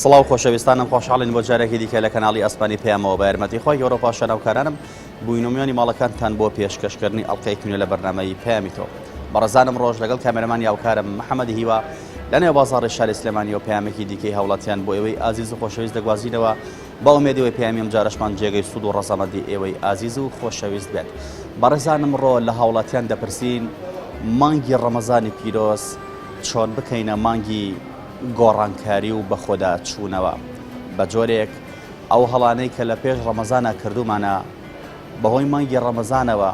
سڵاو خۆشەویستانم خۆشحاڵین بۆ جارێکی دیکە لە کەناڵی ئاسمانی پەیامەوە بە یارمەتی خوای گەورە و پاشا ناوکارانم بووین و میوانی ماڵەکانتان بۆ پێشکەشکردنی ئەڵقەیەکی نوێ لە بەرنامەی پەیامی تۆ. بەڕێزانم ڕۆژ لەگەڵ کامێرەمانی هاوکارم محەممەد هیوا لە نێو بازاڕی شاری سلێمانی و پەیامێکی دیکەی هاوڵاتیان بۆ ئێوەی ئازیز و خۆشەویست دەگوازینەوە بە ئومێدی ئەوەی پەیامی ئەمجارەشمان جێگەی سوود و ڕەزامەندی ئێوەی ئازیز و خۆشەویست بێت. بەڕێزانم ڕۆ لە هاوڵاتیان دەپرسین مانگی ڕەمەزانی پیرۆز چۆن بکەینە مانگی گۆڕانکاری و بەخۆدا چوونەوە بە جۆرێک ئەو هەڵانەی کە لە پێش ڕەمەزانا کردوومانە بەهۆی مانگی ڕەمەزانەوە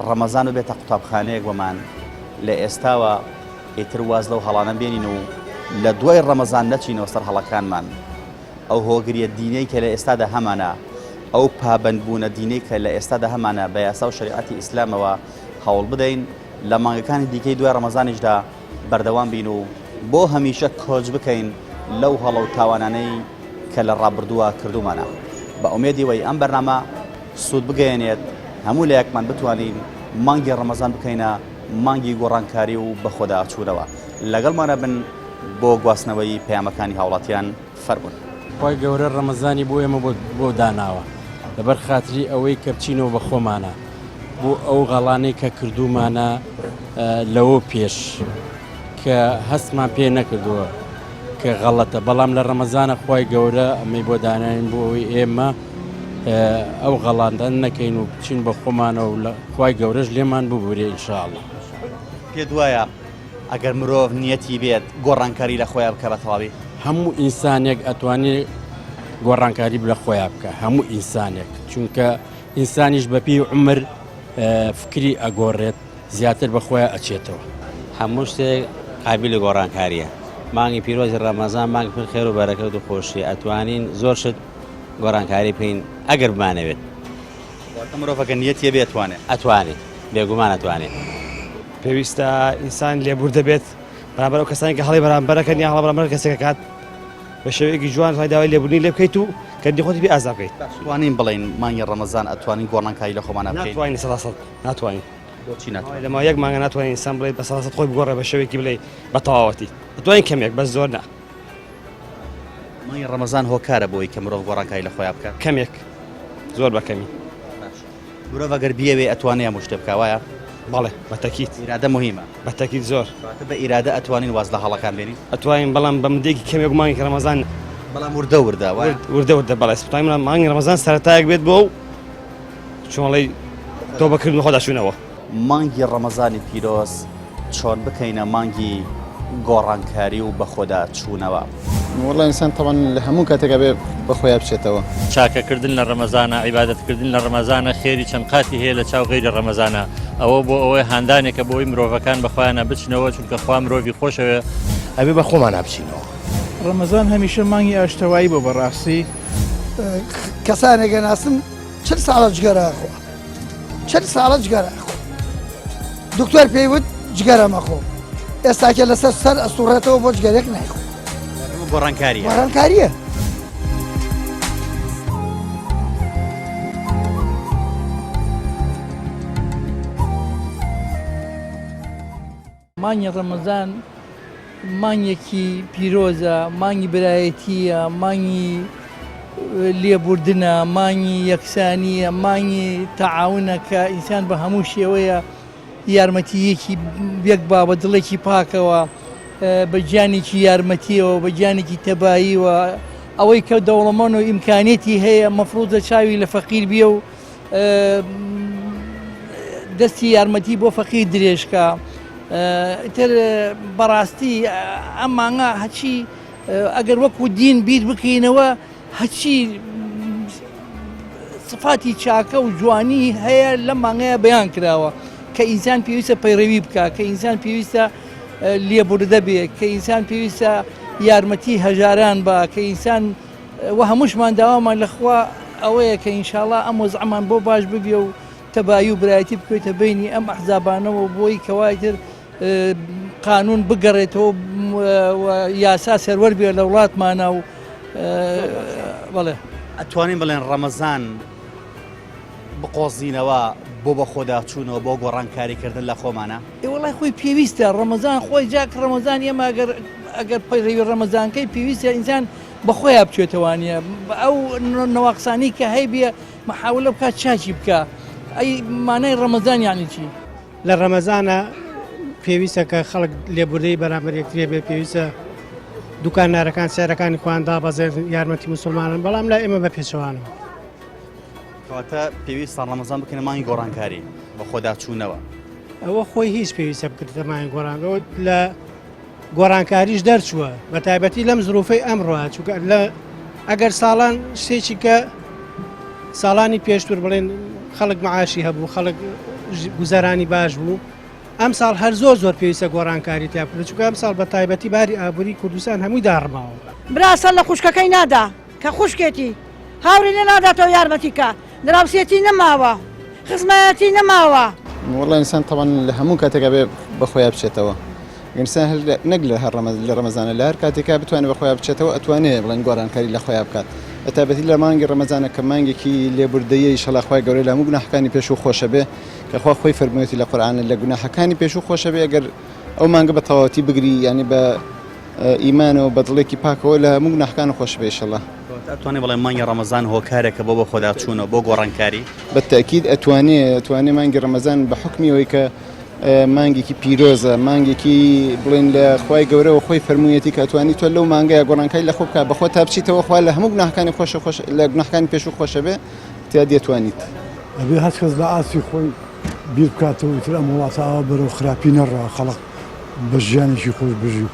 ڕەمەزان ببێتە قوتابخانەیەک بۆمان لە ئێستاوە ئیتر واز لەو هەڵانە بێنین و لە دوای ڕەمەزان نەچینەوە سەر هەڵەکانمان ئەو هۆگریە دینەی کە لە ئێستادا هەمانە ئەو پابەندبوونە دینەی کە لە ئێستادا هەمانە بە یاسا و شەریعەتی ئیسلامەوە هەوڵ بدەین لە مانگەکانی دیکەی دوای ڕەمەزانیشدا بەردەوام بین و بۆ هەمیشە کۆچ بکەین لەو هەڵە و تاوانانەی کە لە ڕابردووە کردوومانە. بە ئومێدی وەی ئەم بەرنامە سوود بگەیەنێت هەموو لایەکمان بتوانین مانگی ڕەمەزان بکەینە مانگی گۆڕانکاری و بەخۆداچوونەوە. لەگەڵمانە بن بۆ گواستنەوەی پەیامەکانی هاوڵاتیان فەرموون. خوای گەورە ڕەمەزانی بۆ ئێمە بۆ داناوە لەبەر خاتری ئەوەی کە بچینەوە بە خۆمانە بۆ ئەو غەڵانەی کە کردوومانە لەوە پێش کە هەستمان پێ نەکردووە کە غەڵەتە بەڵام لە ڕەمەزانە خوای گەورە ئەمەی بۆ داناین بۆ ئەوەی ئێمە ئەو غەڵاندە نەکەین و بچین بە خۆمانەوە و لە خوای گەورەش لێمان ببورێ ئینشاءاللە. پێت وایە ئەگەر مرۆڤ نیەتی بێت گۆڕانکاری لە خۆیا بکا بە تەواوی؟ هەموو ئینسانێک ئەتوانێ گۆڕانکاری لە خۆیا بکا هەموو ئینسانێک چونکە ئینسانیش بەپێی عومر فکری ئەگۆڕێت زیاتر بە خۆیا ئەچێتەوە. هەموو شتێک قابیلی گۆڕانکاریە مانگی پیرۆزی ڕەمەزان مانگی پر خێر و بەرەکەت و خۆشیە ئەتوانین زۆر شت گۆڕانکاری بکەین ئەگەر بمانەوێت. واتە مرۆڤ ئەگەر نیەتی هەبێ ئەتوانێ. ئەتوانێ بێگومان ئەتوانێ. پێویستە ئینسان لێبوردە بێت بەرامبەر ئەو کەسانی کە هەڵی بەرامبەرەکەن یان هەڵە بەرامبەر کەسێک ئەکات بە شێوەیەکی جوان توانی داوای لێبوردنی لێ بکەیت و گەردنی خۆتی پێ ئازا بکەیت. توانین بڵێین مانگی ڕەمەزان ئەتوانین گۆڕانکاری لە خۆمانا بکەین؟ ناتوانین سەدا سەد ناتوانین. بۆچی ناتوانین؟ لە ماوەی یەک مانگە ناتوانین ئینسان بڵێ بە سەدا سەد خۆی بگۆڕێ بە شێوەیەکی بڵێ بە تەواوەتی ئەتوانین کەمێک بەس زۆر نا. مانگی ڕەمەزان هۆکارە بۆی کە مرۆڤ گۆڕانکاری لە خۆیا بکات؟ کەمێک زۆر بە کەمی. مرۆڤ ئەگەر بیەوێ ئەتوانێ هەموو شتێ بکا وایە؟ بەڵێ بە تەکید. ئیرادە موهیمە. بە تەکید زۆر. کەواتە بە ئیرادە ئەتوانین واز لە هەڵەکان بێنین؟ ئەتوانین بەڵام بە مدەیەکی کەمێک مانگی ڕەمەزان نا. بەڵام وردە وردە وایە؟ وردە وردە بەڵێ توانین مانگی ڕەمەزان سەرەتایەک بێت بۆ ئەو چۆڵەی تۆبەکردن و خۆداچوونەوە. مانگی ڕەمەزانی پیرۆز چۆن بکەینە مانگی گۆڕانکاری و بەخۆدا چوونەوە؟ وەڵا ئینسان تەبعەن لە هەموو کاتێکا بێ بە خۆیا بچێتەوە. چاکە کردن لە ڕەمەزانا، عیبادەت کردن لە ڕەمەزانا خێری چەند قاتی هەیە لە چاو غەیری ڕەمەزانا، ئەوە بۆ ئەوەی هاندانێکە بۆ ئەوەی مرۆڤەکان بە خۆیانا بچنەوە چونکە خوا مرۆڤی خۆشەوێ. ئەبێ بە خۆمانا بچینەوە. ڕەمەزان هەمیشە مانگی ئاشتەوایی بووە بەڕاستی. کەسانێک ئەناسم چل ساڵە جگەرە ئەخوا چل ساڵە جگەرە ئەخوا دکتۆر پێی وت جگەرە مەخۆ ئێستاکە لەسەر سەر ئەسوڕێتەوە بۆ جگەرێک نایخۆ گۆڕانکاریە گۆڕانکاریە مانگی ڕەمەزان مانگێکی پیرۆزە، مانگی برایەتییە، مانگی لێبوردنە، مانگی یەکسانییە، مانگی تەعاونە کە ئینسان بە هەموو شێوەیە یارمەتییەکی یەک با بە دڵێکی پاکەوە بە گیانێکی یارمەتیەوە بە گیانێکی تەباییوە ئەوەی کە دەوڵەمەند و ئیمکانیەتی هەیە مەفروزە چاوی لە فەقیر بیە و دەستی یارمەتی بۆ فەقیر درێژکە ئیتر بەڕاستی ئەم مانگە هەچی ئەگەر وەکو دین بیر بکەینەوە هەچی سفاتی چاکە و جوانی هەیە لەم مانگەیە بەیان کراوە کە ئینسان پێویستە پەیڕەوی بکە کە ئینسان پێویستە لێبوردە بێ کە ئینسان پێویستە یارمەتی هەژاران بە کە ئینسان وە هەمووشمان داوامان لە خوا ئەوەیە کە ئینشاڵا ئەم وەزعەمان بۆ باش ببێ و تەبایی و برایەتی بکەوێتە بەینی ئەم ئەحزابانەوە بۆی کەوا ئیتر قانون بگەڕێتەوە و یاسا سەروەر بێ لە وڵاتمانە و بەڵێ. ئەتوانین بڵێن ڕەمەزان بقۆزینەوە بۆ بەخۆداچوونەوە بۆ گۆڕانکاری کردن لە خۆمانە؟ ئێ وەڵای خۆی پێویستە ڕەمەزان خۆی جاک ڕەمەزان ئێمە ئەگەر ئەگەر پەیڕەوی ڕەمەزانکەی پێویستە ئینسان. بە خۆیا بچێتەوانە ئەو نەواقسانی کە هەیبێ محاولە بکات چاکی بکە ئەی مانای ڕەمەزان یعنی چی؟ لە ڕەمەزانە پێویستە کە خەڵک لێبوردەی بەرامبەر یەکترێ بێ پێویستە دوکاندارەکان سعرەکانی خۆیان دابەزێن یارمەتی مسلمانن بەڵام لای ئێمە بە پێچەوانەوە. کەواتە پێویستە ڕەمەزان بکەنە مانگی گۆڕانکاری بە خۆداچوونەوە. ئەوە خۆی هیچ پێویستە بکرێتە مانگی گۆڕانەوە لە گۆڕانکاریش دەرچووە بە تایبەتی لەم زروفەی ئەمڕۆ چونکە لە ئەگەر ساڵان شتێکی کە ساڵانی پێشتر بڵێن خەڵک معاشی هەبوو خەڵک گوزەرانی باش بوو ئەم ساڵ هەر زۆر زۆر پێویستە گۆڕانکاری تیا بکرێت چونکە ئەم ساڵ بە تایبەتی باری ئابووری کوردستان هەمووی داڕماوە. برا سەر لە خوشکەکەی نادا کە خوشکێتی هاوری لێ ناداتەوە یارمەتی کا دراوسێتی نەماوە خزمایەتی نەماوە. وەڵا ئینسان تەبعەن لە هەموو کاتێکا بێ بە خۆیا بچێتەوە ئینسان هەر نەک لە هەر ڕەمەز لە ڕەمەزانە لە هەر کاتێکا بتوانێت بە خۆیا بچێتەوە ئەتوانێ بڵێن گۆڕانکاری لە خۆیا بکات بە تایبەتی لە مانگی ڕەمەزانە کە مانگێکی لێبوردەیە ئیشەڵا خوای گەورە لە هەموو گوناحەکانی پێشوو خۆشە بێ کە خوا خۆی فەرموویەتی لە قورئان لە گوناحەکانی پێشوو خۆشە بێ ئەگەر ئەو مانگە بە تەواوەتی بگری یانی بە ئیمانەوە بە دڵێکی پاکەوە لە هەموو گوناحەکان خۆش بێ ئیشەڵا. کەواتە ئەتوانێ بڵێ مانگی ڕەمەزان هۆکارێکە بۆ بەخۆداچوونەوە بۆ گۆڕانکاری؟ بە تەئکید ئەتوانێ ئەتوانێ مانگی ڕەمەزان بە حوکمی ئەوەی کە مانگێکی پیرۆزە مانگێکی بڵێن لە خوای گەورەوە خۆی فەرموویەتی کە ئەتوانی تۆ لەو مانگەیە گۆڕانکاری لە خۆ بکە بەخۆ تا بچیتەوە خوا لە هەموو گوناحەکانی خۆشە خۆش لە گوناحەکانی پێشوو خۆشە بێ تیا دەتوانیت. ئەبێ هەچ کەس لە ئاستی خۆی بیر بکاتەوە ئیتر ئەم وڵاتە ئاوا بەرەو خراپی نەڕوا خەڵق بە ژیانێکی خۆش بژی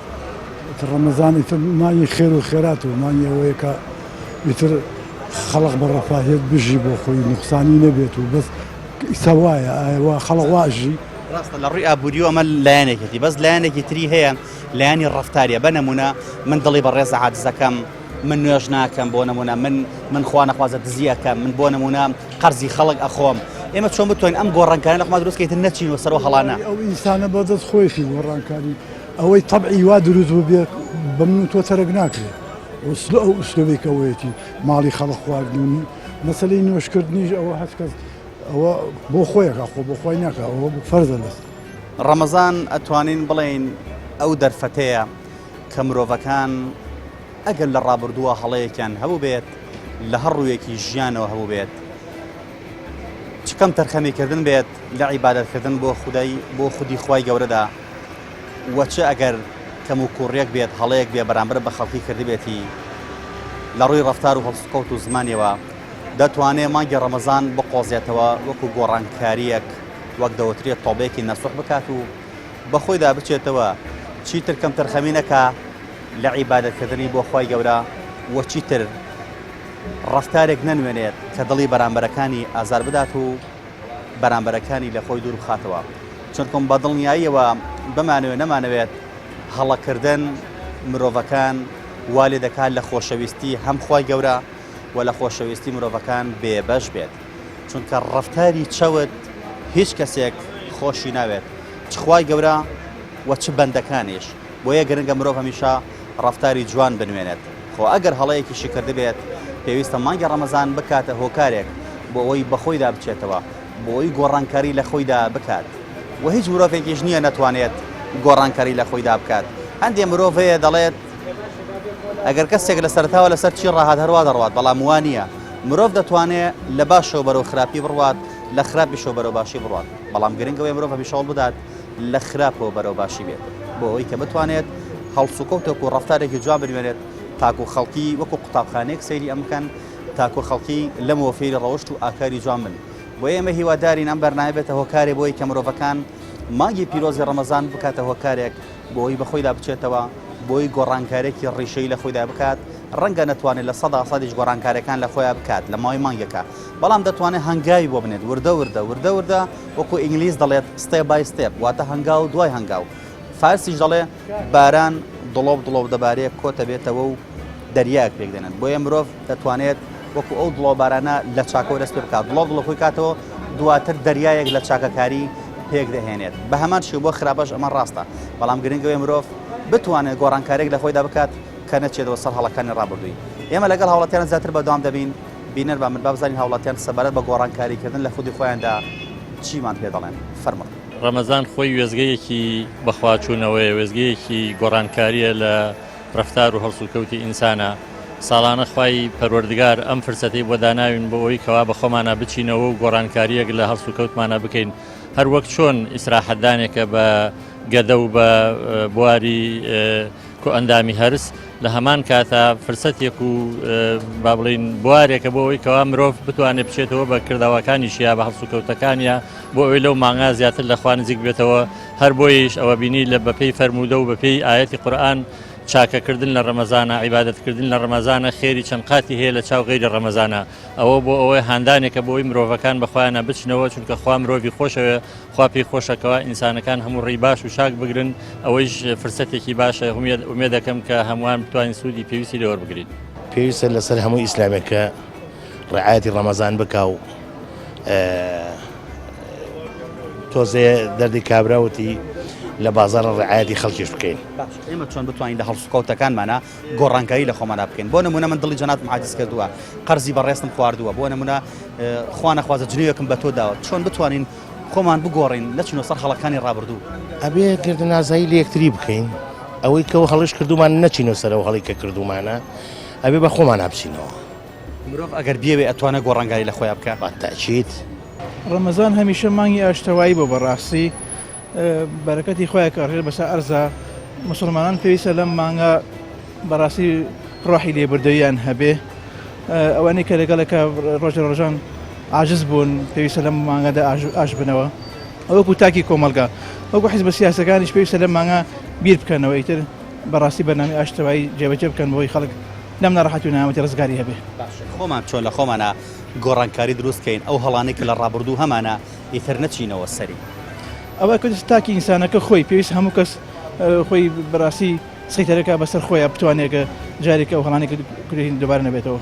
ئیتر ڕەمەزان ئیتر مانگی خێر و خێرات و مانگی ئەوەیە کە ئیتر خەڵق بە ڕەفاهیەت بژی بۆ خۆی نوقسانی نەبێت و بەس ئیستا وایە ئایا وا خەڵق وا ئەژی؟ ڕاستە لە ڕووی ئابووریەوە ئەمە لایەنێکێتی بەس لایەنێکی تری هەیە لایەنی ڕەفتاریە بە نمونە من دڵی بەڕێز عاجزەکەم من نوێژ ناکەم بۆ نمونە من من خوا نەخوازە دزی ئەکەم من بۆ نمونە قەرزی خەڵک ئەخۆم ئێمە چۆن بتوانین ئەم گۆڕانکاریانە لە خۆمان دروست کەین نەچینەوە سەر ئەو هەڵانە. ئەو ئینسانە بە دەست خۆیەتی گۆڕانکاری ئەوەی تەبعی وا دروست ببێ بە من و تۆ تەرک ناکرێ ئوسلو ئەو ئوسلوبێک ئەوەیەتی ماڵی خەڵک خواردن و مەسەلەی نوێژکردنیش ئەوە هەچ کەس ئەوە بۆ خۆیەکە خۆ بۆ خۆی ناکە ئەوە فەرزە لەسەر. ڕەمەزان ئەتوانین بڵێین ئەو دەرفەتەیە کە مرۆڤەکان ئەگەر لە ڕابردووە هەڵەیەکیان هەبووبێت لە هەر ڕوویەکی ژیانەوە هەبووبێت چ کەم تەرخەمیکردن بێت لە عیبادەتکردن بۆ خودای بۆ خودی خوای گەورەدا وە چ ئەگەر کەم و کوڕیەک بێت هەڵەیەک بێ بەرامبەر بە خەڵکی کردبێتی لە ڕووی ڕەفتار و هەڵسوکەوت و زمانیەوە دەتوانێ مانگی ڕەمەزان بقۆزێتەوە وەکو گۆڕانکاریەک وەک دەوترێت تۆبەیەکی نەسوح بکات و بەخۆیدا بچێتەوە چیتر کەمتەرخەمی نەکا لە عیبادەتکردنی بۆ خوای گەورە و چیتر ڕەفتارێک نەنوێنێت کە دڵی بەرامبەرەکانی ئازار بدات و بەرامبەرەکانی لە خۆی دوور بخاتەوە چونکم بە دڵنیاییەوە بمانەوێت نەمانەوێت هەڵەکردن مرۆڤەکان وا لێ دەکات لە خۆشەویستی هەم خوای گەورە و لە خۆشەویستی مرۆڤەکان بێبەش بێت چونکە ڕەفتاری چەوت هیچ کەسێک خۆشی ناوێت چ خوای گەورە و چ بەندەکانیش بۆیە گرنگە مرۆڤ هەمیشە ڕەفتاری جوان بنوێنێت، خۆ ئەگەر هەڵەیەکیشی کردبێت پێویستە مانگی ڕەمەزان بکاتە هۆکارێک بۆ ئەوەی بەخۆیدا بچێتەوە، بۆ ئەوەی گۆڕانکاری لە خۆیدا بکات و هیچ مرۆڤێکیش نییە نەتوانێت گۆڕانکاری لە خۆیدا بکات، هەندێ مرۆڤ هەیە دەڵێت ئەگەر کەسێک لە سەرەتاوە لەسەر چی ڕاهات هەروا دەڕوات، بەڵام وا نییە، مرۆڤ دەتوانێت لە باشەوە بەرەو خراپی بڕوات، لە خراپیشەوە بەرەو باشی بڕوات، بەڵام گرنگ ئەوەیە مرۆڤ هەمیشە هەوڵ بدات لە خراپەوە بەرەو باشی بێت بۆ ئەوەی کە بتوانێت هەڵسوکەوتێک و ڕەفتارێکی جوان بنوێنێت تاکو خەڵکی وەکو قوتابخانەیەک سەیری ئەم بکەن تاکو خەڵکی لەمەوە فێری ڕەوشت و ئاکاری جوان بن بۆیە ئێمە هیوادارین ئەم بەرنامە بێتە هۆکارێ بۆی کە مرۆڤەکان مانگی پیرۆزی ڕەمەزان بکاتە هۆکارێک بۆ ئەوەی بەخۆیدا بچێتەوە بۆی گۆڕانکارێکی ڕیشەی لە خۆیدا بکات ڕەنگە نەتوانێت لە سەدا سەدیش گۆڕانکارەکان لە خۆیان بکات لە ماوەی مانگێکە بەڵام دەتوانێت هەنگاوی بۆ بنێت وردە وردە وردە وردە وەکو ئینگلیز دەڵێت step by step واتە هەنگاو دوای هەنگاو. فارسیش دەڵێ باران دڵۆپ دڵۆپ دەبارێ کۆتەبێتەوە و دەریایەک پێک دێنن. بۆیە مرۆڤ دەتوانێت وەکو ئەو دڵۆپ بارانە لە چاکەوە دەست پێ بکات، دڵۆپ دڵۆپ خۆی کاتەوە دواتر دەریایەک لە چاکەکاری پێک دەهێنێت. بە هەمان شێوە بۆ خراپەش ئەمە ڕاستە، بەڵام گرنگ ئەوەیە مرۆڤ بتوانێت گۆڕانکارییەک لە خۆیدا بکات کە نەچێتەوە سەر هەڵەکانی ڕابردووی. ئێمە لەگەڵ هاوڵاتیان زیاتر بەردەوام دەبین. بینەر با من با بزانین هاوڵاتیان سەبارەت بە گۆڕانکاری کردن لە خودی خۆیاندا چیمان پێ دەڵێن فەرموون. ڕەمەزان خۆی وێستگەیەکی بەخواچوونەوەیە، وێستگەیەکی گۆڕانکارییە لە ڕەفتار و هەڵسوکەوتی ئینسانە. ساڵانە خوای پەروەردگار ئەم فرسەتەی بۆ داناوین بۆ ئەوەی کەوا بە خۆمانا بچینەوە و گۆڕانکارییەک لە هەڵسوکەوتمانا بکەین هەر وەک چۆن ئیسراحەتدانێکە بە گەدە و بە بواری کۆئەندامی هەرس لە هەمان کاتا فرسەتێک و با بڵین بوارێکە بۆ ئەوەی کەوا مرۆڤ بتوانێت بچێتەوە بە کردەوەکانیشیا بە هەڵسوکەوتەکانیا بۆ ئەوەی لەو مانگا زیاتر لە خوا نزیک بێتەوە هەر بۆیش ئەوە بینی لە بەپێی فەرموودە و بەپێی ئایەتی قورئان چاکەکردن لە ڕەمەزانە عیبادەتکردن لە ڕەمەزانە خێری چەند قاتی هەیە لە چاو غەیری ڕەمەزانە ئەوە بۆ ئەوەی هاندانێکە بۆ ئەوەی مرۆڤەکان بە خۆیانە بچنەوە چونکە خوا مرۆڤی خۆشەوێ خوا پێی خۆشە کەوا ئینسانەکان هەموو ڕێی باش و چاک بگرن ئەوەیش فرسەتێکی باشە ئومێد دەکەم کە هەمووان بتوانین سوودی پێویستی لێ وەربگرین. پێویستە لەسەر هەموو ئیسلامێک کە ڕعایەتی ڕەمەزان بکا و تۆزێ دەردی کابرا وتی لە بازاڕە ڕعایەتی خەڵکیش بکەین. باش ئێمە چۆن بتوانین لە هەڵسوکەوتەکانمانا گۆڕانکاری لە خۆمانا بکەین بۆ نمونە من دڵی جەنابتم عاجز کردووە قەرزی بەڕێزتم خواردووە بۆ نمونە خوا نەخوازە جنێوێکم بە تۆ داوە چۆن بتوانین خۆمان بگۆڕین نەچینەوە سەر هەڵەکانی ڕابردوو؟ ئەبێ گردنازایی لە یەکتری بکەین ئەوەی کە هەڵش کردومان نەچینەوە سەرەوە هەڵی کە کردومانە ئەبێ بە خۆمانا بچینەوە. مرۆڤ ئەگەر بیەوێ ئەتوانێ گۆڕانگاری لە خۆیا بکا؟ بە تەئکید. ڕەمەزان هەمیشە مانگی ئاشتەوایی بووە بەڕاستی بەرەکەتی خوایە کە ئەڕژێت بەسەر ئەرزا موسڵمانان پێویستە لەم مانگە بەڕاستی ڕۆحی لێبوردەییان هەبێ ئەوانەی کە لەگەڵێکە ڕۆژە ڕۆژان عاجز بوون پێویستە لەم مانگەدا ئاش بنەوە وەکو تاکی کۆمەڵگا وەکو حیزبە سیاسەکانیش پێویستە لەم مانگە بیر بکەنەوە ئیتر بەڕاستی بەرنامەی ئاشتەوایی جێبەجێ بکەن بۆی خەڵک لەم ناڕەحەتی و ناهەمەتی ڕزگاری هەبێ. باشە خۆمان چۆن لە خۆمانا گۆڕانکاری دروست کەین ئەو هەڵانەی کە لە ڕابردوو هەمانە ئیتر نەچینەوە سەری؟ ئەوە کە تاکی ئینسانەکە خۆی پێویست هەموو کەس خۆی بەڕاستی سەیتەرەکە بەسەر خۆیان بتوانێت کە جارێک ئەو هەڵانەی کە کردی دووبارە نەبێتەوە.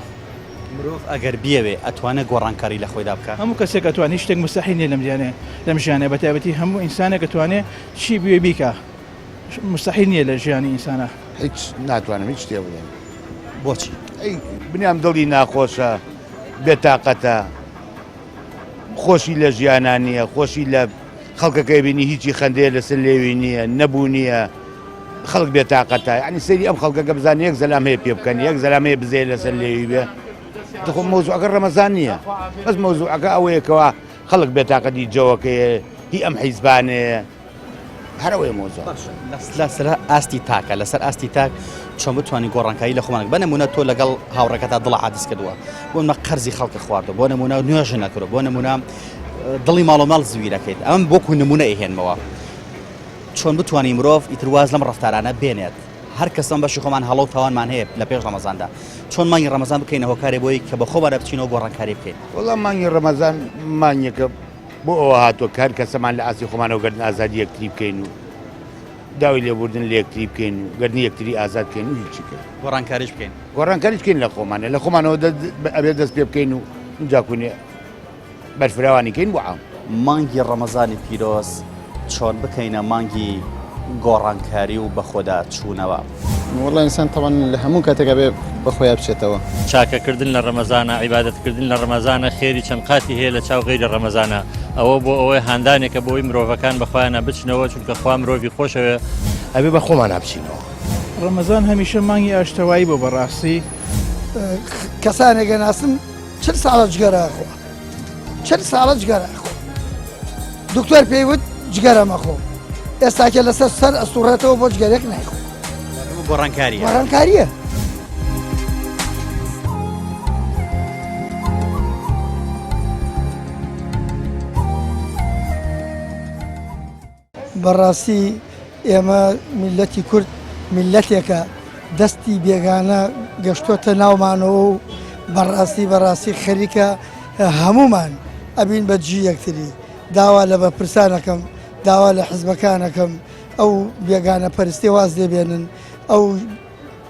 مرۆڤ ئەگەر بیەوێ ئەتوانێ گۆڕانکاری لە خۆیدا بکا؟ هەموو کەسێک ئەتوانێ هیچ شتێک موستەحیل نییە لەم جیهانێ لەم ژیانە بە تایبەتی هەموو ئینسانێک ئەتوانێ چی بوێ بیکا. موستەحیل نییە لە ژیانی ئینسانا. هیچ ناتوانم هیچ شتێ بڵێم. بۆچی؟ ئەی بنیام دڵی ناخۆشە، بێتاقەتە، خۆشی لە ژیانا نییە، خۆشی لە خەڵکەکەی بینی هیچی خەندەیە لەسەر لێوی نییە، نەبوو نییە، خەڵک بێتاقەتە. یعنی سەیری ئەم خەڵکەکە بزانە یەک زەلام هەیە پێ بکەن، یەک زەلام هەیە بزەیە لەسەر لێوی بێ. دخۆ مەوزوعەکە ڕەمەزان نییە، بەس مەوزوعەکە ئەوەیە کەوا خەڵک بێتاقەتی جەوەکەیە، هی ئەم حیزبانەیە. هەر ئەوەیە مەوزوع. باشە لەسەر ئاستی تاکە لەسەر ئاستی تاک چۆن بتوانین گۆڕانکاری لە خۆمان بە نمونە تۆ لەگەڵ هاوڕێکەتا دڵە عادز کردووە بۆ نمونە قەرزی خەڵکە خواردووە بۆ نمونە نوێژ نەکردووە بۆ نمونە دڵی ماڵ و ماڵ زویرەکەیت ئەمە بۆکو نمونە ئەیهێنمەوە چۆن بتوانین مرۆڤ ئیتر واز لەم ڕەفتارانە بێنێت هەر کەسەم بەشی خۆمان هەڵە و تاوانمان هەیە لە پێش ڕەمەزاندا چۆن مانگی ڕەمەزان بکەینە هۆکارێ بۆی کە بە خۆمانە بچینەوە گۆڕانکاری بکەین وەڵا مانگی ڕەمەزان مانگێکە بۆ ئەوە هاتووە کە هەر کەسەمان لە ئاستی خۆمانەوە گەردن ئازادی یەکتری بکەین و داوای لێبوردن لە یەکتری بکەین و گەردنی یەکتری ئازاد بکەین و هیچی کە. گۆڕانکاریش بکەین. گۆڕانکاریش بکەین لە خۆمانە لە خۆمانەوە ئەبێ دەست پێ بکەین و ئینجا کونێ بەرفراوانی کەین بۆ عام. مانگی ڕەمەزانی پیرۆز چۆن بکەینە مانگی گۆڕانکاری و بەخۆدا چوونەوە؟ وەڵا ئینسان تەبعەن لە هەموو کاتێکا بێ بە خۆیا بچێتەوە. چاکەکردن لە ڕەمەزانە، عیبادەتکردن لە ڕەمەزانە خێری چەند قاتی هەیە لە چاو غەیری ڕەمەزانە، ئەوە بۆ ئەوەی هاندانێکە بۆ ئەوەی مرۆڤەکان بە خۆیانا بچنەوە چونکە خوا مرۆڤی خۆشەوێ. ئەبێ بە خۆمانا بچینەوە. ڕەمەزان هەمیشە مانگی ئاشتەوایی بووە بەڕاستی. کەسانێک ئەناسم 40 ساڵە جگەرە ئەخوا 40 ساڵە جگەرە ئەخوا دکتۆر پێی وت جگەرە مەخۆ ئێستاکە لەسەر سەر ئەسوڕێتەوە بۆ جگەرێک نایخۆ گۆڕانکاریە گۆڕانکاریە بەڕاستی ئێمە میللەتی کورد میللەتێکە دەستی بێگانە گەشتۆتە ناومانەوە و بەڕاستی بەڕاستی خەریکە هەمومان ئەبین بە دژی یەکتری داوا لە بەرپرسانەکەم داوا لە حزبەکانەکەم ئەو بێگانە پەرستی واز لێبێنن ئەو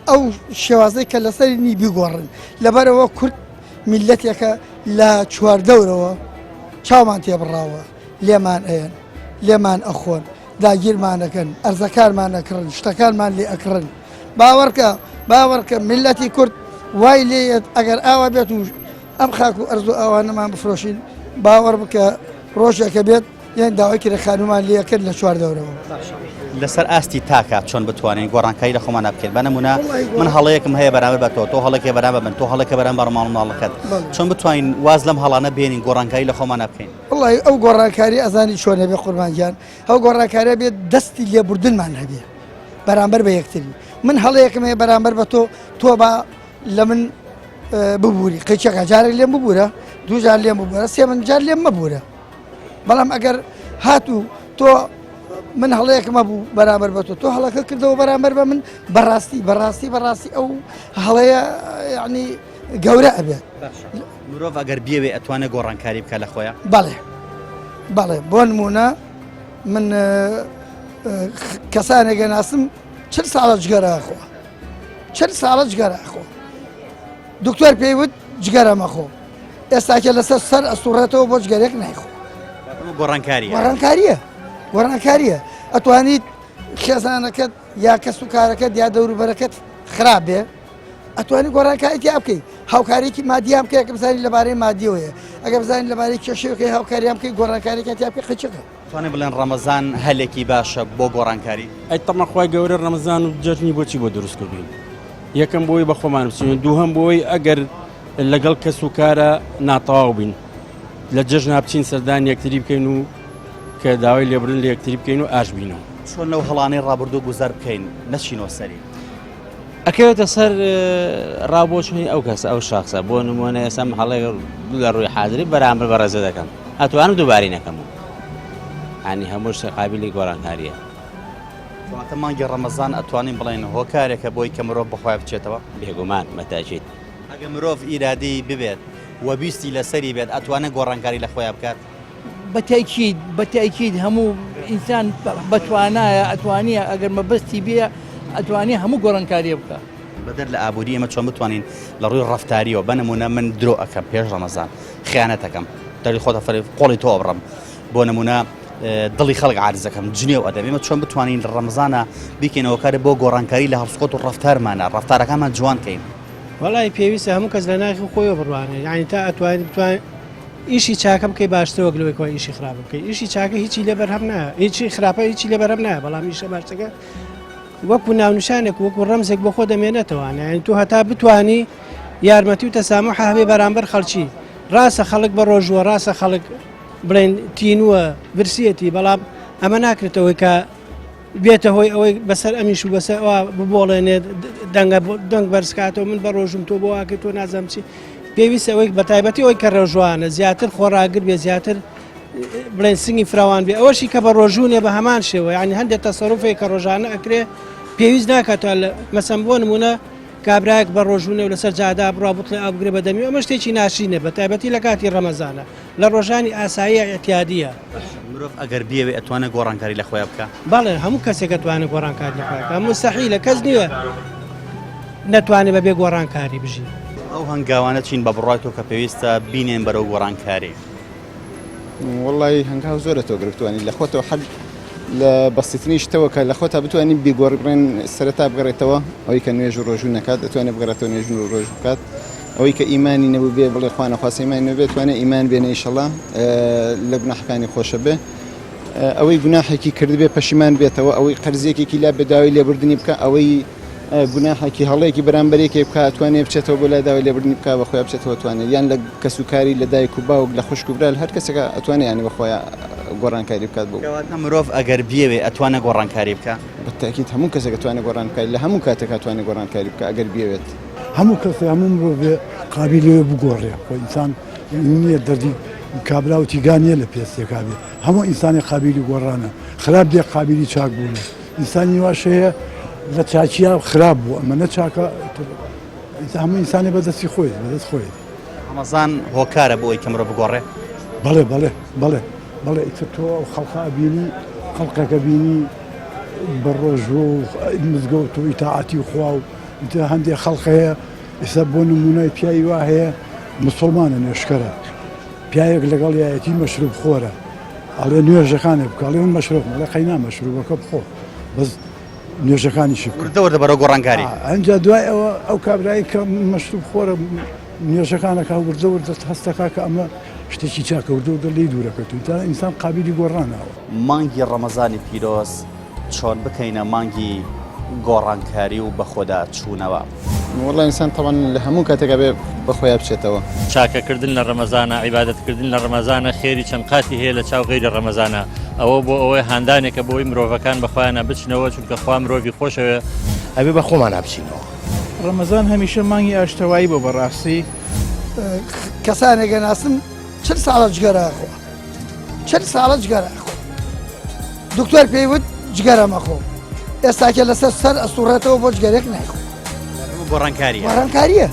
ئەو شێوازەی کە لەسەری نی بیگۆڕن لەبەرەوە کورد میللەتێکە لە چواردەورەوە چاومان تێبڕاوە لێمان ئەیەن لێمان ئەخۆن داگیرمان ئەکەن ئەرزەکانمان ئەکڕن شتەکانمان لێ ئەکڕن باوەڕکە باوەڕکە میللەتی کورد وای لێیەت ئەگەر ئاوا بێت و ئەم خاک و ئەرز و ئاوانەمان بفرۆشین باوەڕ بکە ڕۆژێکە بێت. یان داوای کرێ خانوومان لێ کرد لە چواردەورەوە. لەسەر ئاستی تاکە چۆن بتوانین گۆڕانکاری لە خۆمانە بکەین بە نمونە من هەڵەیەکم هەیە بەرامبەر بە تۆ تۆ هەڵێکی بەرامبەر من تۆ هەڵێکە بەرامبەر ماڵ ماڵەکەت چۆن بتوانین واز لەم هەڵانە بێنین گۆڕانکاری لە خۆمانە بکەین وڵی ئەو گۆڕانکاری ئەزانی چۆنە بێ قوربانگیان ئەو گۆڕانکاریە بێت دەستی لێبوردنمان هەبێ بەرامبەر بە یەکتری من هەڵەیەکم هەیە بەرامبەر بە تۆ تۆ بە لە من ببووری قیچەکە جارێک لێم ببوورە دوو جار لێم ببوورە سێ من جار لێم مەبوورە بەڵام ئەگەر هاتوو تۆ من هەڵەیەکم هەبوو بەرامبەر بە تۆ تۆ هەڵەکە کردەوە بەرامبەر بە من بەڕاستی بەڕاستی بەڕاستی ئەو هەڵەیە یعنی گەورە ئەبێت مرۆڤ ئەگەر بیەوێ ئەتوانێت گۆڕانکاری بکە لە خۆیان بەڵێ بەڵێ بۆ نمونە من کەسانێکە ناسم چل ساڵە جگەرە خۆ چل ساڵە جگەرە خۆ دکتۆر پێی وت جگەرە مەخۆ ئێستاکە لەسەر سەر ئەسوڕێتەوە بۆ جگەرێک نایخۆ گۆڕانکاری گۆڕانکاریە گۆڕانکاریە ئەتوانیت خێزانەکەت یا کەس و کارەکەت یا دەوروبەرەکەت خراپ بێ ئەتوانی گۆڕانکاری تیا بکەیت هاوکاریکی مادیان بکە کە بزانانی لەبارەی مادیەوەیە ئەگە بزانین لەبارەی کێشەکەی هاوکاریان بکەی گۆڕانکاریکە تیا بکەی قەچەکە توانێ بڵێن ڕەمەزان هەلێکی باشە بۆ گۆڕانکاری؟ ئەی تەمە خوای گەورە ڕەمەزان و جەژنی بۆچی بۆ دروست کردوین یەکەم بۆی بە خۆمان بچین دووهەم بۆی ئەگەر لەگەڵ کەس و کارە ناتەواو بین لە جەژنا بچین سەردان یەکتری بکەین و کە داوای لێبرن لە یەکتری بکەین و ئاش بینەوە. چۆن لەو هەڵانەی ڕابردوو گوزەر بکەین نەچینەوە سەری؟ ئەکەوێتە سەر ڕاوبۆچوونی ئەو کەسە ئەو شخصە بۆ نمونە ئێستا من هەڵێک لە ڕووی حازری بەرامبەر بە ڕێزە دەکەم ئەتوانم دووباری نەکەم و ینی هەموو شتێک قابلی گۆڕانکاریە واتە مانگی ڕەمەزان ئەتوانین بڵێن هۆکارێکە بۆی کە مرۆڤ بەخۆی بچێتەوە بێگومان بەتاکید ئەگە مرۆڤ ئیرادەی ببێت و بیستی لەسەری بێت ئەتوانێت گۆڕانکاری لە خۆیان بکات بە تەئکید بە تەئکید هەموو ئینسان بەتوانایە ئەتوانیە ئەگەر مەبەستی بێ ئەتوانێ هەموو گۆڕانکاریە بکە. بەدەر لە ئابووری ئێمە چۆن بتوانین لە ڕووی ڕەفتاریەوە بە نموونە من درۆ ئەکەم پێش ڕەمەزان خیانەت ئەکەم دەری خۆتە فەری قۆڵی تۆ ئەبڕم بۆ نموونە دڵی خەڵک عارز ئەکەم جنێو ئەدەم ئێمە چۆن بتوانین لە ڕەمەزانە بیکەینەوە کارێ بۆ گۆڕانکاری لە هەڵسوکەوت و ڕەفتارمانە ڕەفتارەکانمان جوان کەین. وەڵی پێویستە هەموو کەس لە ناخی خۆیەوە بڕوانێ یانی تا ئەتوانیت بتوانێت ئیشی چاکە بکەی باشترە وەک لەوەی کەوا ئیشی خراپە بکەی ئیشی چاکە هیچی لێ بەرهەم نایە هیچی خراپە هیچی لێ بەرهەم نایە بەڵام ئیشە باشەکە وەکو ناونیشانێک وەکو ڕەمزێک بۆ خۆ دەمێنێتەوە یعنی تۆ هەتا بتانی یارمەتی و تەسامح هەبێ بەرامبەر خەڵکی ڕاستە خەڵک بە ڕۆژووە ڕاستە خەڵک بڵێن تینووە برسیەتی بەڵام ئەمە ناکرێتەوەی کە بێتە هۆی ئەوەی بەسەر ئەمیش و بەسەر ئەوە ببۆڵێنێت دەنگە دەنگ بەرزکاتەوە من بە ڕۆژم تۆ بۆ واکەی تۆ نازانم چی پێویستە ئەوەی بە تایبەتی ئەوەی کە ڕێژوانە زیاتر خۆڕاگر بێ زیاتر بڵێن سنگی فراوان بێ ئەوەشی کە بە ڕۆژوو بە هەمان شێوە یعنی هەندێک تەسەروفێک کە ڕۆژانە ئەکرێ پێویست ناکاتەوە لە مەسەن بۆ نمونە کابرایەک بە ڕۆژوونێ و لەسەر جادا بڕا بوتڵێ ئاو بگرێ بە دەمی ئەمە شتێکی ناشرینە بە تایبەتی لە کاتی ڕەمەزانە لە ڕۆژانی ئاساییە ئیعتیادییە. مرۆڤ ئەگەر بیەوێ ئەتوانێ گۆڕانکاری لە خۆیا بکا؟ بەڵێ هەموو کەسێک ئەتوانێ گۆڕانکاری لە خۆیا بکا موستەحیلە کەس نییە نەتوانێ بەبێ گۆڕانکاری بژی. ئەو هەنگاوانە چین بە بڕوای تۆ کە پێویستە بینێن بەرەو گۆڕانکاری؟ وەڵی هەنگاو زۆرە تۆ گەر بتوانی لە خۆتەوە حەل لە بەسیترین شتەوە کە لە خۆتا بتوانی بیگۆڕی بڕێن سەرەتا بگەڕێتەوە ئەوەی کە نوێژ و ڕۆژوو نەکات دەتوانێت بگەڕێتەوە نوێژ و ڕۆژ بکات ئەوەی کە ئیمانی نەبوو بێ بڵێ خوا نەخواستە ئیمانی نەبێت توانێت ئیمان بێنێ ئیشەڵا لە گوناحەکانی خۆشە بێ ئەوەی گوناحێکی کردبێ پەشیمان بێتەوە ئەوەی قەرزێکێکی لا بەداوای لێبوردنی بکە ئەوەی گوناحێکی هەڵەیەکی بەرامبەرێکی بکە توانێت بچێتەوە بۆ لای داوای لێبوردنی بکە بە خۆیان بچێتەوە توانێت یان لە کەسوکاری لە دایک و باوک لە خوشک و برا هەر کەسێکە ئەتوانێت ینی بە خۆیان گۆڕانکاری بکات بۆ کەواتە مرۆڤ ئەگەر بیەوێ ئەتوانێت گۆڕانکاری بکە بەتاکیت هەموو کەسێک ئەتوانێت گۆڕانکاری لە هەموو کاتێک توانێت گۆڕانکاری بکە ئەگەر بیەوێت. هەموو کەسێ هەموو مرۆڤێ قابیلەوە بگۆڕێ خۆ ئینسان نییە دەردی کابرا و تیگا نییە لە پێستێکا بێ هەموو ئینسانی قابیلی گۆڕانە خراپ بێ قابیلی چاک بوونە ئینسانی واش هەیە لە چاکیا خراپ بوو ئەمە نە چاکە هەموو ئینسانی بەدەستی خۆی بەدەست خۆی ڕەمەزان هۆکارە بۆ ئەوەی کە مرۆڤ بگۆڕێ؟ بەڵێ بەڵێ بەڵێ بەڵێ ئیتر تۆ ئەو خەڵقە ئەبینی خەڵقێکە بینی بە ڕۆژوو و مزگەوت و ئیتاعەتی خوا و ئیتر هەندێک خەڵق هەیە ئێستا بۆ نمونە پیاوی وا هەیە مسوڵمانە نوێژکەرە پیاوێک لەگەڵ یایەتی مەشروب خۆرە ئەڵێ نوێژەکانێ بکە ئەڵێ من مەشروب ئەڵێ قەینا مەشروبەکە بخۆ بەس نوێژەکانیشی بکە وردە وردە بەرەو گۆڕانکاری ئەنجا دوای ئەوە ئەو کابرایی کە مەشروب خۆرە نوێژەکانەکە وردە وردە هەستەکە کە ئەمە شتێکی چاکە وردە وردە لێی دوورەکەوتوین تا ئینسان قابیلی گۆڕانەوە. مانگی ڕەمەزانی پیرۆز چۆن بکەینە مانگی گۆڕانکاری و بەخۆدا چوونەوە؟ وەڵا ئینسان تەبعەن لە هەموو کاتێکا بێ بە خۆیا بچێتەوە. چاکە کردن لە ڕەمەزانا، عیبادەت کردن لە ڕەمەزانا خێری چەند قاتی هەیە لە چاو غەیری ڕەمەزانا، ئەوە بۆ ئەوەی هاندانێکە بۆ ئەوەی مرۆڤەکان بە خۆیانا بچنەوە چونکە خوا مرۆڤی خۆشەوێ. ئەبێ بە خۆمانا بچینەوە. ڕەمەزان هەمیشە مانگی ئاشتەوایی بووە بەڕاستی. کەسانێک ئەناسم چل ساڵە جگەرە ئەخوا چل ساڵە جگەرە ئەخوا دکتۆر پێی وت جگەرە مەخۆ ئێستاکە لەسەر سەر ئەسوڕێتەوە بۆ جگەرێک نایخۆ گۆڕانکاریە گۆڕانکاریە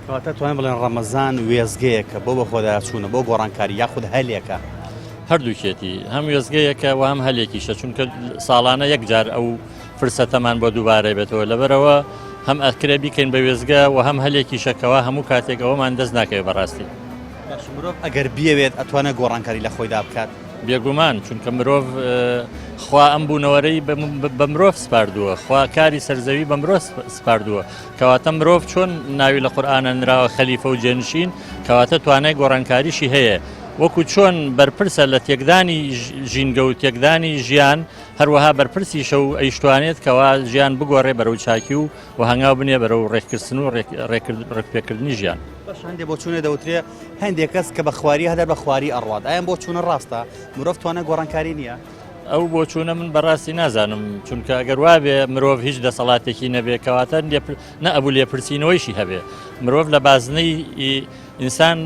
کەواتە توانین بڵێن ڕەمەزان وێستگەیەکە بۆ بەخۆداچوونە بۆ گۆڕانکاری یاخود هەلێکە؟ هەردووکێتی هەم وێستگەیەکە و هەم هەلێکیشە چونکە ساڵانە یەک جار ئەو فرسەتەمان بۆ دووبارە بێتەوە لەبەرەوە هەم ئەکرێ بیکەین بە وێستگە و هەم هەلێکیشە کەوا هەموو کاتێک ئەوەمان دەست ناکەوێت بەڕاستی. باش مرۆڤ ئەگەر بیەوێت ئەتوانێت گۆڕانکاری لە خۆیدا بکات؟ بێگومان چونکە مرۆڤ خوا ئەم بوونەوەرەی بە مرۆڤ سپاردووە خوا کاری سەرزەوی بە مرۆڤ سپاردووە کەواتە مرۆڤ چۆن ناوی لە قورئانە نراوە خەلیفە و جێنشین کەواتە توانای گۆڕانکاریشی هەیە وەکو چۆن بەرپرسە لە تێکدانی ژینگە و تێکدانی ژیان هەروەها بەرپرسیشە و ئەیشتوانێت کەوا ژیان بگۆڕێ بەرەو چاکی و و هەنگاو بنێ بەرەو ڕێککردن و ڕێکپێکردنی ژیان. باش هەندێک بۆچوونە دەوترێ هەندێک کەس کە بە خواری هەر بە خواری ئەڕوات ئایا ئەم بۆچوونە ڕاستە مرۆڤ توانای گۆڕانکاری نییە؟ ئەو بۆچوونە من بەڕاستی نازانم چونکە ئەگەر وابێ مرۆڤ هیچ دەسەڵاتێکی نەبێ کەواتە نە ئەبوو لێپرسینەوەیشی هەبێ مرۆڤ لە بازنەی ئینسان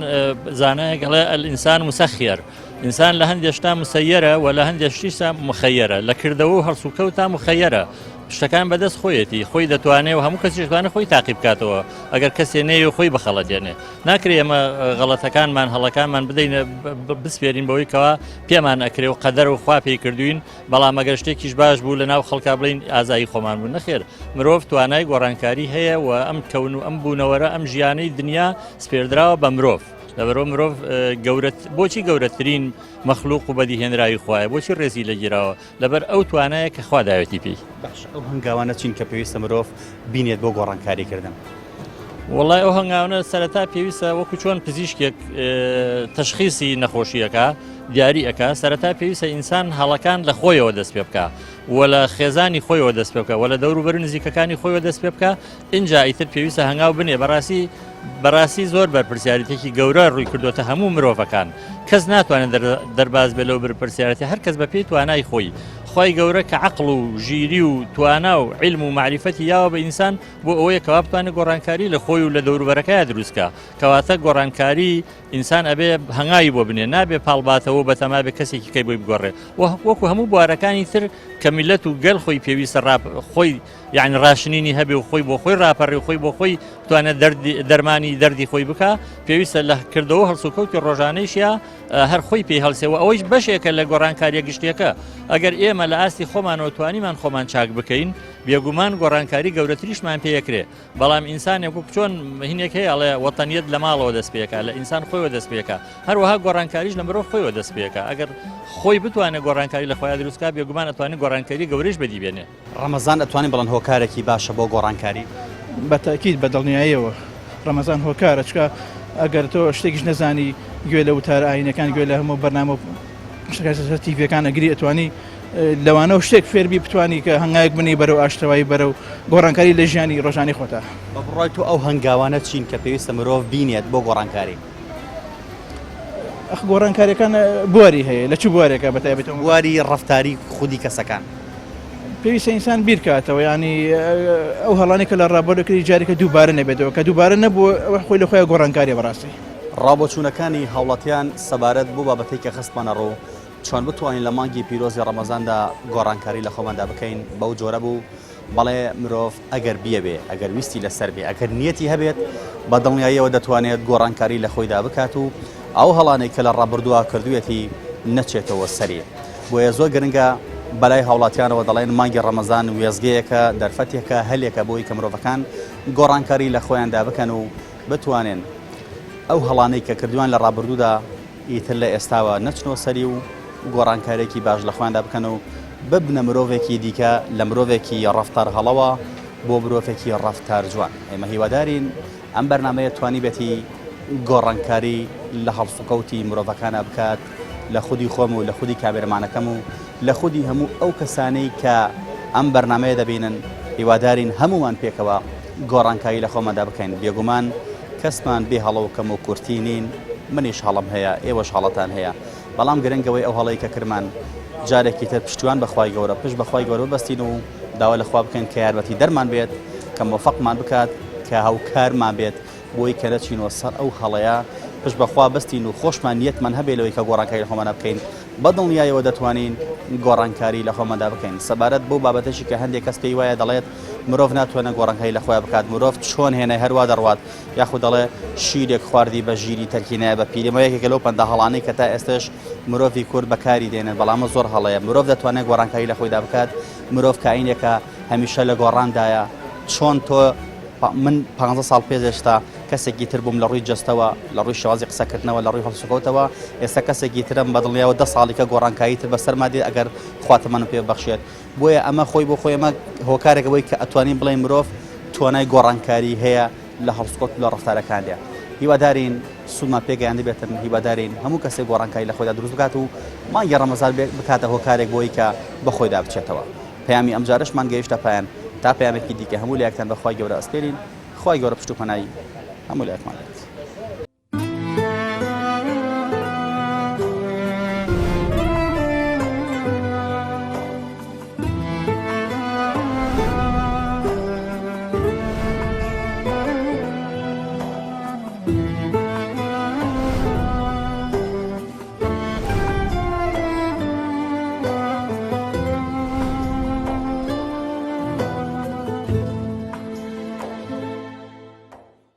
زانایەک ئەڵێ الانسان مسخیر ئینسان لە هەندێک شتا مسەیەرە و لە هەندێک شتیشتا مخەیەرە لە کردەوە و هەڵسوکەوتا مخەیەرە شتەکان بەدەست خۆیەتی خۆی دەتوانێت و هەموو کەسیش دەتوانێت خۆی تاقی بکاتەوە ئەگەر کەسێ نەیە خۆی بخەڵەتێنێ ناکرێ ئێمە غەڵەتەکانمان هەڵەکانمان بدەینە بسپێرین بەوەی کەوا پێمان ئەکرێ و قەدەر و خوا پێی کردوین بەڵام ئەگەر شتێکیش باش بوو لە ناو خەڵکا بڵین ئازایی خۆمان بوو نەخێر مرۆڤ توانای گۆڕانکاری هەیە و ئەم کەون و ئەم بوونەوەرە ئەم ژیانەی دنیا سپێردراوە بە مرۆڤ لەبەرەوە مرۆڤ گەورەت بۆچی گەورەترین مەخلوق و بەدیهێنراوی خوایە بۆچی ڕێزی لەگیراوە لەبەر ئەو توانایە کە خوا داوێتی پێی. باش ئەو هەنگاوانە چین کە پێویستە مرۆڤ بینێت بۆ گۆڕانکاری کردن؟ وەڵای ئەو هەنگاونە سەرەتا پێویستە وەکو چۆن پزیشکێک تەشخیسی نەخۆشیەکە دیاری ئەک سەرەتا پێویستە ئینسان هەڵەکان لە خۆیەوە دەست پێ بکە و لە خێزانی خۆیەوە دەست پێ بکە و لە دەوروبەر نزیکەکانی خۆیەوە دەست پێ بکە ئینجا ئیتر پێویستە هەنگاو بنێ بەڕاستی بەڕاستی زۆر بەرپرسیارێتێکی گەورە ڕووی کردوتە هەموو مرۆڤەکان کەس ناتوانێت دەرباز بێ لەو بەرپرسیارەتی هەر کەس بە پێی توانای خۆی خی گەورە کە عقل و ژیری و توانا و علم و معریفەتی یاوە بە ئینسان بۆ ئەوەیە کەوا بتوانێت گۆڕانکاری لە خۆی و لە دەوروبەرەکەی دروستکە کەواتە گۆڕانکاری ئینسان ئەبێ هەنگاوی بۆ بنێ نابێ پاڵباتەوە بەتەما بێ کەسێکی کەی بۆی بگۆڕێ وەکو هەموو بوارەکانی تر کە میلەت و گەل خۆی پێویستە خۆی یعنی ڕاشنینی هەبێ و خۆی بۆ خۆی ڕاپەڕی و خۆی بۆ خۆی بتوانێت دەرمانی دەردی خۆی بکە پێویستە لە کردەوە هەڵسوکەوتی ڕۆژانەیشە هەر خۆی پێی هەڵسێەوە ئەوەیش بەشێکە لە گۆڕانکاریە گشتیەکە ئەگەر ئێمە لە ئاستی خۆمانەوە توانیمان خۆمان چاک بکەین بێگومان گۆڕانکاری گەورەتریشمان پێیەکرێ بەڵام ئینسانێک وەک چۆن هینێک هەیە ئەڵێ وەتەنیەت لە ماڵەوە دەست پێکا لە ئینسان خۆیەوە دەست پێکا هەروەها گۆڕانکاریش لە مرۆڤ خۆیەوە دەست پێکا ئەگەر خۆی بتوانێت گۆڕانکاری لە خۆیان دروستکا بێگومان ئەتوانێت گۆڕانکاری گەورەش بەدی بێنێ. ڕەمەزان ئەتوانین بڵێن هۆکارێکی باشە بۆ گۆڕانکاری؟ بە تەئکید بە دڵنیاییەوە ڕەمەزان هۆکارە چونکە ئەگەر تۆ شتێکیش نەزانی گوێ لە وتارە ئایینەکان گوێ لە هەموو بەرنامە و شتەکانی سەر تیڤیەکان ئەگری ئەتوانی لەوانەوە شتێک فێربی بتانی کە هەنگاوێک بنێی بەرەو ئاشتەوایی بەرەو گۆڕانکاری لە ژیانی ڕۆژانەی خۆتا. بە بڕوای تۆ ئەو هەنگاوانە چین کە پێویستە مرۆڤ بینێت بۆ گۆڕانکاری؟ ئەخ گۆڕانکاریەکان بواری هەیە لە چ بوارێکە بە تایبەتی؟ بواری ڕەفتاری خودی کەسەکان. پێویستە ئینسان بیرکاتەوە یانی ئەو هەڵانەی کە لە ڕابردوو کردی جارێکە دووبارە نەبێتەوە کە دووبارە نەبوو ئەوە خۆی لە خۆی گۆڕانکاریە بەڕاستی. ڕابۆچوونەکانی هاوڵاتیان سەبارەت بەو بابەتەی کە خستمانە ڕوو، چۆن بتوانین لە مانگی پیرۆزی ڕەمەزاندا گۆڕانکاری لە خۆماندا بکەین بەو جۆرە بوو، بەڵێ مرۆڤ ئەگەر بیەوێ، ئەگەر ویستی لەسەر بێ، ئەگەر نیەتی هەبێت، بە دڵنیاییەوە دەتوانێت گۆڕانکاری لە خۆیدا بکات و ئەو هەڵانەی کە لە ڕابردووە کردوویەتی نەچێتەوە سەری. بۆیە زۆر گرنگە بەلای هاوڵاتیانەوە دەڵێن مانگی ڕەمەزان وێستگەیەکە، دەرفەتێکە، هەلێکە بۆی کە مرۆڤەکان گۆڕانکاری لە خۆیاندا بکەن و بتوانێن ئەو هەڵانەی کە کردوویان لە ڕابردوودا ئیتر لە ئێستاوە نەچنەوە سەری و گۆڕانکارییەکی باش لە خۆیاندا بکەن و. ببنە مرۆڤێکی دیکە لە مرۆڤێکی ڕەفتار هەڵەوە بۆ مرۆڤێکی ڕەفتار جوان. ئێمە هیوادارین ئەم بەرنامەیە توانیبێتی گۆڕانکاری لە هەڵسوکەوتی مرۆڤەکانا بکات لە خودی خۆم و لە خودی کامێرەمانەکەم و لە خودی هەموو ئەو کەسانەی کە ئەم بەرنامەیە دەبینن هیوادارین هەموومان پێکەوە گۆڕانکاری لە خۆماندا بکەین بێگومان کەسمان بێ هەڵە و کەم و کورتی نین منیش هەڵەم هەیە ئێوەش هەڵەتان هەیە بەڵام گرنگ ئەوەی ئەو هەڵەی کە کرمان جارێکی تر پشتیوان بە خوای گەورە پشت بە خوای گەورە ببەستین و داوا لە خوا بکەین کە یارمەتی دەرمان بێت کە مۆفەقمان بکات کە هاوکارمان بێت بۆی کە نەچینەوە سەر ئەو هەڵەیە پشت بە خوا بەستین و خۆشمان نیەتمان هەبێ لەوەی کە گۆڕانکاری لە خۆمانە بکەین بە دڵنیایەوە دەتوانین گۆڕانکاری لە خۆماندا بکەین سەبارەت بەو بابەتەشی کە هەندێک کەس پێی وایە دەڵێت مرۆڤ ناتوانێت گۆڕانکاری لە خۆیان بکات مرۆڤ چۆن هێنای هەروا دەڕوات یاخود دەڵێ شیرێک خواردی بە ژیری تەرکی نایە بە پیری، ئەمە یەکێکە لەو پەندە هەڵانەی کە تا ئێستەش مرۆڤی کورد بەکاری دێنن، بەڵام ئەمە زۆر هەڵەیە، مرۆڤ دەتوانێت گۆڕانکاری لە خۆیدا بکات، مرۆڤ کائینێکە هەمیشە لە گۆڕاندایە، چۆن تۆ من پانزە ساڵ پێش ئێستا کەسێکی تر بووم لە ڕووی جەستەوە، لە ڕووی شێوازی قسەکردنەوە، لە ڕووی هەڵسوکەوتەوە، ئێستا کەسێکی ترم، بە دڵنیایەوە دە ساڵی کە گۆڕانکاری تر بەسەرما دێت ئەگەر خوا تەمەنم پێ ببەخشێت. بۆیە ئەمە خۆی بۆ خۆی ئەمە هۆکارێکە بۆی کە ئەتوانین بڵێین مرۆڤ توانای گۆڕانکاری هەیە لە هەڵسوکەوت و لە ڕەفتارەکاندا. هیوادارین سوودمان پێ گەیاندبێتن، هیوادارین هەموو کەسێک گۆڕانکاری لە خۆیدا دروست بکات و مانگی ڕەمەزان بکاتە هۆکارێک بۆی کە بە خۆیدا بچێتەوە. پەیامی ئەمجارەشمان گەیشتە پایان، تا پەیامێکی دیکە هەموو لایەکتان بە خوای گەورە ئەسپێرین، خوای گەورە پشت و پەنای هەموو لایەکمان بێت.